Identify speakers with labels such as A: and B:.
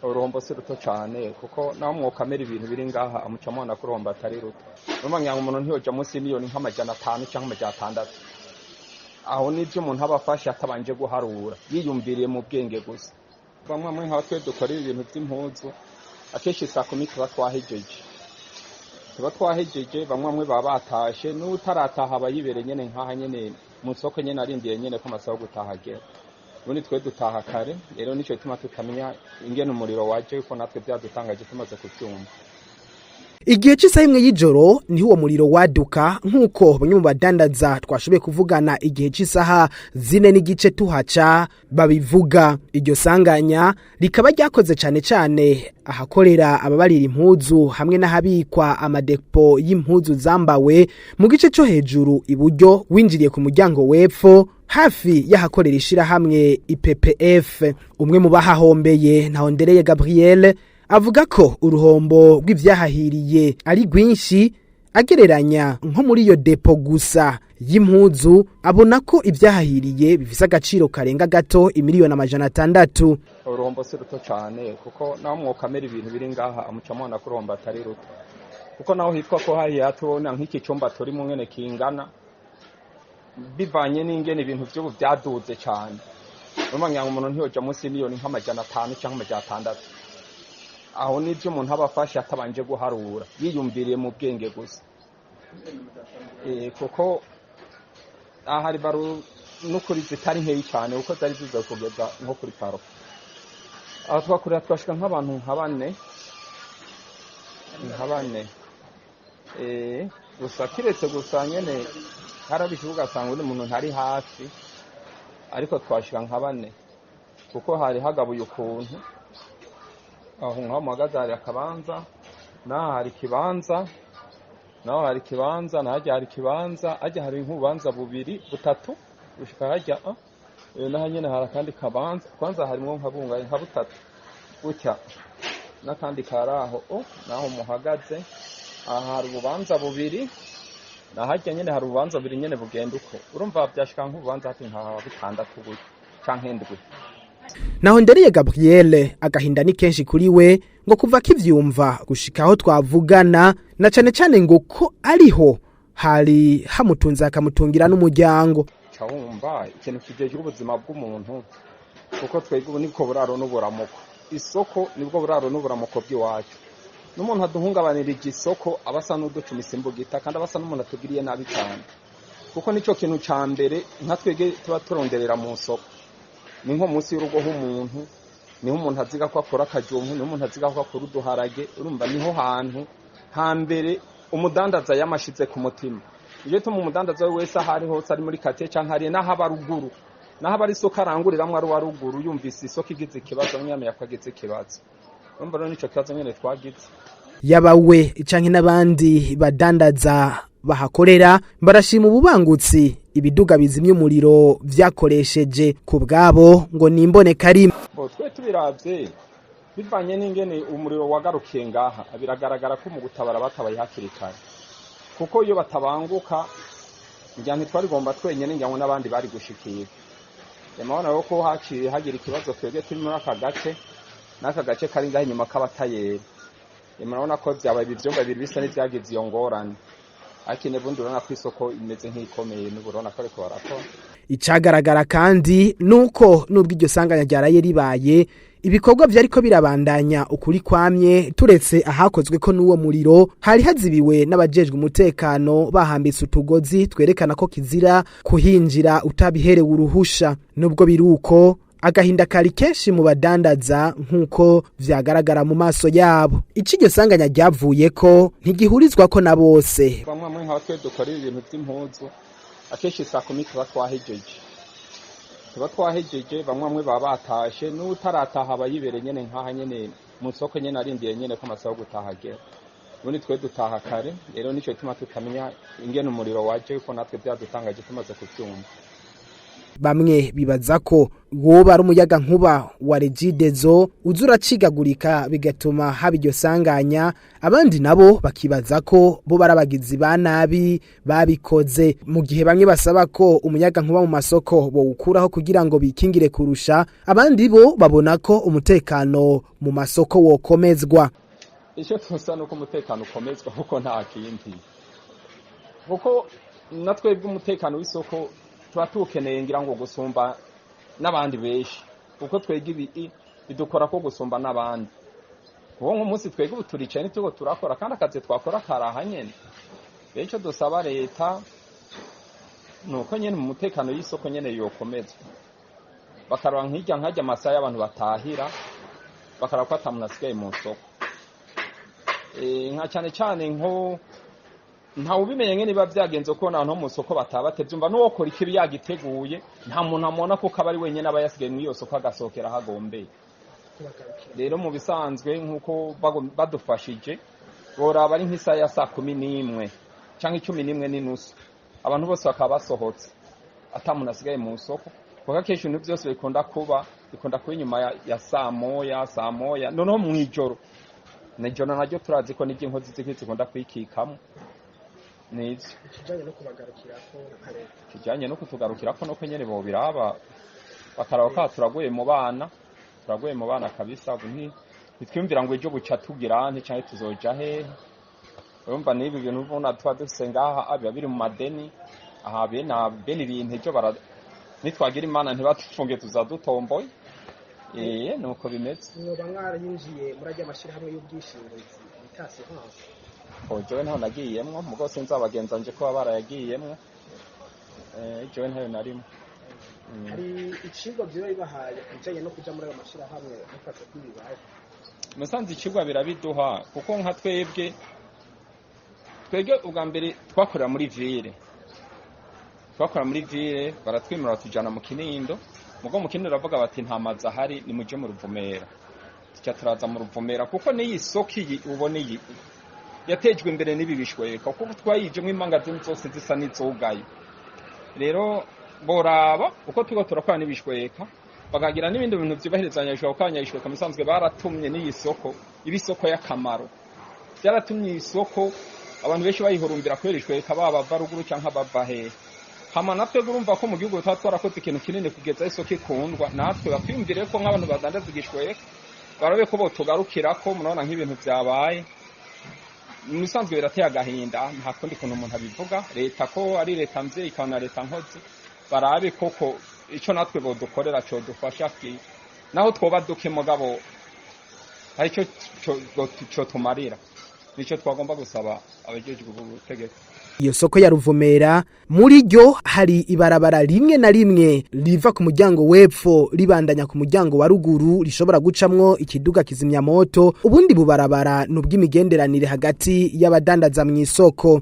A: Uruhombo si ruto cyane, kuko naho mwokamera ibintu biri ngaha amuca mubona ko uruhombo atari ruto. Urumva ngira ngo umuntu ntiyoja munsi y'imiliyoni nk'500 cyangwa 600. Aho nivyo umuntu aba afashe atabanje guharura, yiyumviriye mu bwenge gusa. Bamwe mwe nka twe dukora ibintu by'impuzu, akenshi saa 10 tuba twahejeje. Tuba twahejeje, bamwe mwe baba batashe, n'utarataha aba yibereye nyene nkaha nyene mu soko nyene arindiye nyene ko amasaha yo gutaha agera. Ubundi twe dutaha kare, rero nico gituma tutamenya ingene umuriro waje, kuko natwe vyadutangaje tumaze kuvyumva.
B: Igihe cy'isaha 1 y'ijoro niho uwo muriro waduka, nk'uko bamwe mu badandaza twashoboye kuvugana igihe cy'isaha 4:15 tuhaca babivuga. Iryo sanganya rikaba ryakoze cane cane ahakorera ababarira impuzu hamwe n'ahabikwa amadepo y'impuzu zambawe mu gice cyo hejuru iburyo winjiriye ku muryango w'epfo, hafi y'ahakorera ishirahamwe IPPF. Umwe mu bahahombeye, Ntahondereye Gabriel, avuga ko uruhombo rw'ivyahahiriye ari rwinshi. Agereranya nko muri iyo depo gusa y'impuzu, abona ko ivyahahiriye bifise agaciro karenga gato imiliyoni 600.
A: Uruhombo si ruto cyane, kuko naho mwokamera ibintu biri ngaha amuca mubona ko uruhombo atari ruto, kuko naho hitwa ko hahiye, tubona nk'iki cyumba turimo ngene kingana, bivanye n'ingene ibintu vy'ubu vyaduze cyane. Urumva ngira ngo umuntu ntiyoja munsi y'imiliyoni nk'500 cyangwa 600. Aho nivyo umuntu aba afashe atabanje guharura, yiyumviriye mu bwenge gusa. Kuko aha hari baro n'ukuri zitari nkeyi cyane, kuko zari ziza kugeza nko kuri paro. Aho twakorera twashika nk'abantu nka bane, nka bane. Gusa kiretse gusa nyene harabishe ugasanga undi muntu ntari hafi, ariko twashika nka bane kuko hari hagabuye ukuntu. Aho nkaho muhagaze hari akabanza, n'aha hari ikibanza, naho hari ikibanza, n'ahajya hari ikibanza, hajya hari nk'ububanza bubiri butatu gushika hajya, n'aha nyene hari akandi kabanza. Kwanza harimwo nka bungahe, nka butatu gutya, n'akandi kari aho, naho muhagaze aha hari ububanza bubiri, nahajya nyene hari ububanza bubiri nyene bugenda uko. Urumva vyashika nk'ububanza hafi nka butandatu gutya canke 7.
B: Naho Ndereye Gabriel, agahinda ni kenshi kuri we ngo kuva akivyumva gushika aho twavugana, na cane cane ngo ko ariho hari hamutunze akamutungira n'umuryango.
A: Ca wumva ikintu kijejwe ubuzima bw'umuntu, kuko twebwe ubu nibwo buraro n'uburamuko. Isoko nibwo buraro n'uburamuko bw'iwacu. N'umuntu aduhungabanirije isoko aba asa n'uducumisa imbugita, kandi aba asa n'umuntu atugiriye nabi cyane, kuko nico kintu ca mbere nka twebwe tuba turonderera mu soko. Ni nko munsi y'urugo h'umuntu, niho umuntu aziga ko akora akajumpu, niho umuntu aziga ko akora uduharage. Urumva niho hantu hambere umudandaza yamashize ku mutima. Iyo tuma umudandaza wese aho ari hose, ari muri kate canke ari n'aho aba ruguru, naho aba ari isoko aranguriramwo ari uwa ruguru, yumvise isoko igize ikibazo nyamenya ko agize ikibazo. Urumva rero nico kibazo nyene twagize.
B: Yaba we canke n'abandi badandaza bahakorera barashima ububangutsi ibiduga bizimya umuriro vyakoresheje. Ku bwabo ngo ni imboneka rimwe.
A: Bo twe tubiravye bivanye n'ingene umuriro wagarukiye ngaha, biragaragara ko mu gutabara batabaye hakiri kare, kuko iyo batabanguka ngira ntitwarigomba twenyene, ngira ngo n'abandi bari gushikira. Murabona rero ko haciye hagira ikibazo twebwe turi muri aka gace n'aka gace kari ngaha inyuma k'abatayeri. Murabona ko vyabaye ibi vyumba bibiri bisa n'ivyagize iyo ngorane, ariko ubundi urabona ko isoko imeze nk'ikomeye n'ubu urabona ko ariko barakora.
B: Icagaragara kandi nuko nubwo iryo sanganya ryaraye ribaye, ibikorwa vyariko birabandanya ukuri kwamye, turetse ahakozwe ko n'uwo muriro hari hazibiwe n'abajejwe umutekano bahambitse utugozi twerekana ko kizira kuhinjira utabiherewe uruhusha. Nubwo biruko, agahinda kari kenshi mu badandaza nk'uko vyagaragara mu maso yabo. Ico iryo sanganya ryavuye ko ntigihurizwa ko na bose.
A: Bamwe mwe nka twe dukora ibintu by'impuzu, akenshi saa 10 tuba twahejeje, tuba twahejeje. Bamwe bamwe baba batashe, n'utarataha aba yibereye nyene nkaha nyene mu soko nyene arindiye nyene ko amasaha yo gutaha agera. Ubundi twe dutaha kare, rero nico gituma tutamenya ingene umuriro waje, kuko natwe vyadutangaje tumaze kuvyumva.
B: Bamwe bibaza ko woba ari umuyaga nkuba wa Regideso uza uracikagurika, bigatuma haba iryo sanganya. Abandi nabo bakibaza ko bo bari abagizi ba nabi babikoze, mu gihe bamwe basaba ko umuyaga nkuba mu masoko bowukuraho kugira ngo bikingire kurusha. Abandi bo babona ko umutekano mu masoko wokomezwa.
A: Icyo tusa nuko umutekano ukomezwa, kuko nta kindi, kuko na twebwe umutekano w'isoko tuba tuwukeneye, ngira ngo gusumba n'abandi benshi, kuko twebwe ibi bidukora ko gusumba n'abandi, kuko nk'umunsi twebwe ubu turicaye, ntituko turakora, kandi akazi twakora karaha nyene. Rero icyo dusaba leta ni uko nyene mu mutekano y'isoko nyene yokomezwa, bakaraba nk'irya nkajya amasaha y'abantu batahira, bakaraba ko ata muntu asigaye mu soko. Nka cyane cyane nko ntawe ubimenye ngene biba byagenze, ko abantu bo mu soko bataba batevye, umva n'uwokora ikibi yagiteguye, nta muntu amubona, kuko aba ari wenyine, aba yasigaye muri iyo soko, agasohokera aho agombeye. Rero mu bisanzwe, nk'uko badufashije, boraba ari nk'isaha ya 11:00 canke 11:30, abantu bose bakaba basohotse, ata muntu asigaye mu soko, kuko akenshi ibintu byose bikunda kuba inyuma ya saa moya, saa 1, noneho mw'ijoro. Nijoro naryo turazi ko n'iryo inkozi z'ikibi zikunda kwikikamo nivyo.
B: Ikijanye no kubagarukirako nka leta?
A: Kijanye no kutugarukirako nuko nyene bobiraba, bakaraba ko turaguye mu bana, turaguye mu bana kabisa. Ubu ntitwiyumvira ngo ejo buca tugira nte canke tuzoja hehe. Urumva n'ibi bintu ubona tuba dufise ngaha biba biri mu madeni aha, bene bene ibintu ejo bara nitwagira Imana ntibatufunge, tuzadutomboye. Nuko bimeze.
B: Mwoba mwarayinjiye muri arya mashyirahamwe y'ubwishingizi bita assurance?
A: Oh, jewe ntaho nagiyemwo, mugo sinzi abagenzi banje ko baba barayagiyemwo. Jewe ntayo narimo.
B: Hari icigwa vyoba bibahaye ku bijanye no kuja muri ayo mashirahamwe mufata ko ibibaye?
A: Musanze icigwa birabiduha, kuko nka twebwe ubwa mbere twakorera muri ville, baratwimura batujana mu Kinindo. Mugo mu Kinindo baravuga bati: "Nta mazu ahari, nimuje mu Ruvumera." Tuca turaza mu Ruvumera, kuko n'iyi soko iyi ubona iyi yatejwe imbere n'ibi bishweka, kuko twayijemwo imangazini zose zisa n'izugaye. Rero boraba uko turiko turakora n'ibishweka, bakagira n'ibindi bintu vyubahiriza kuko abanyabishweka musanzwe baratumye n'iyi soko iba isoko y'akamaro. Byaratumye iyi soko abantu benshi bayihurumbira kubera ishweka, baba bava ruguru canke abava hehe. Hama natwe urumva ko mu gihugu tuba twarakoze ikintu kinini kugeza isoko ikundwa, natwe bakwiyumvire ko nk'abantu badandaza igishweka, barabe ko botugarukirako. Murabona nk'ibintu vyabaye, mu bisanzwe birateye agahinda, nta kundi kuntu umuntu abivuga. Leta ko ari leta mvyeyi, ikaba na leta nkozi, barabe koko ico natwe bodukorera codufasha, naho twoba duke, mugabo hari ico cotumarira. Nico twagomba gusaba abajejwe ubutegetsi.
B: Iyo soko ya Ruvumera, muri ryo hari ibarabara rimwe na rimwe riva ku muryango w'epfo ribandanya ku muryango wa ruguru, rishobora gucamwo ikiduga kizimyamoto. Ubundi bubarabara ni ubw'imigenderanire hagati y'abadandaza mu isoko.